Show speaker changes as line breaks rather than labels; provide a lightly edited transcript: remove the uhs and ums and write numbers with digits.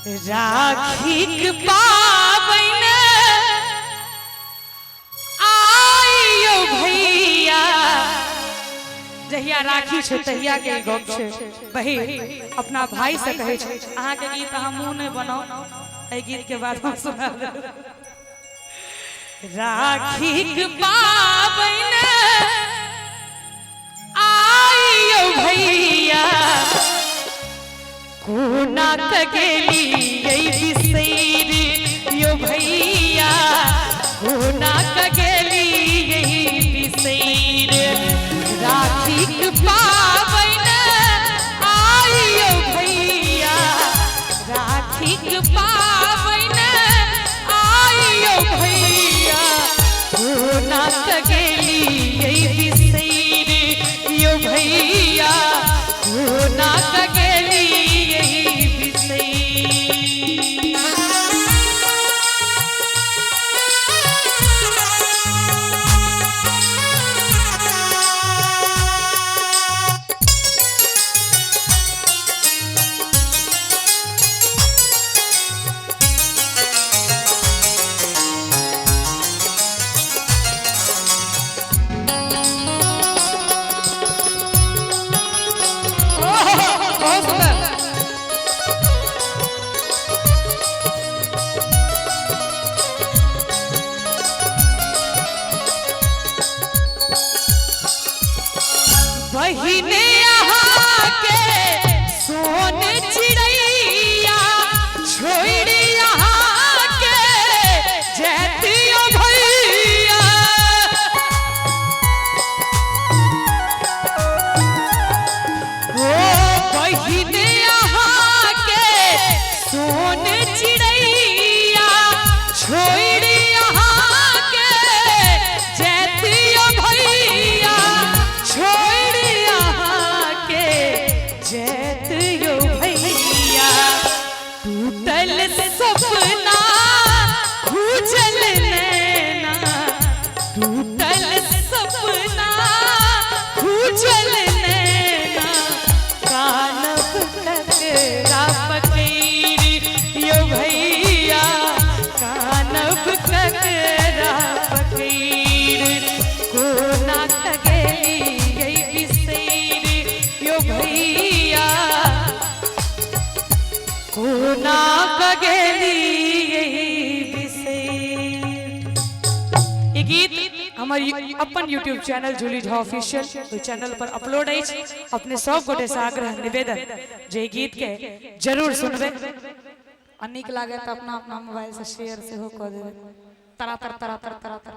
राखीक पाबनि आइयो भैया। जहिया राखी छै तहिया के ई गप छै। बहिन अपना भाई से कहै छै, अहाँके गीत अहाँ मुँह नहि बनाउ, एहि गीत के बाद हम सुना देब। राखीक पाबनि आइयो भैया, कोना क गेली बिसैर यो भैया, कोना क गेली बिसैर। राखीक पाबनि आइयो भैया, राखीक पाबनि आइयो भैया, कोना क गेली बिसैर यो भैया, कोना क गेली बिसैर। बहुत सुंदर। बहिने अहाँके सोन चिड़ैया, छोड़ि अहाँके जैतियो भैया। ओ बहिने अहाँके सोन चिड़ैया, छोड़ि अहाँके जैतियो भैया, छोड़ि अहाँके जैतियो भैया। टूटल सपना खूजल नैना, टूटल सपना खूजल नैना, कानब ककरा पकैर यो भैया, कानब ककरा पकैर। कोना क गेली बिसैर यो भैया, कोना क गेली बिसैर। ई गीत हमर अपन YouTube channel Julie Jha official ओहि चैनल पर अपलोड अछि। अपने सब गोटे से आग्रह निवेदन जे ई गीत के जरूर सुनबै
आ नीक लागै तऽ अपना अपना मोबाइल से शेयर सेहो कऽ देबै, तरातर तरातर तरातर।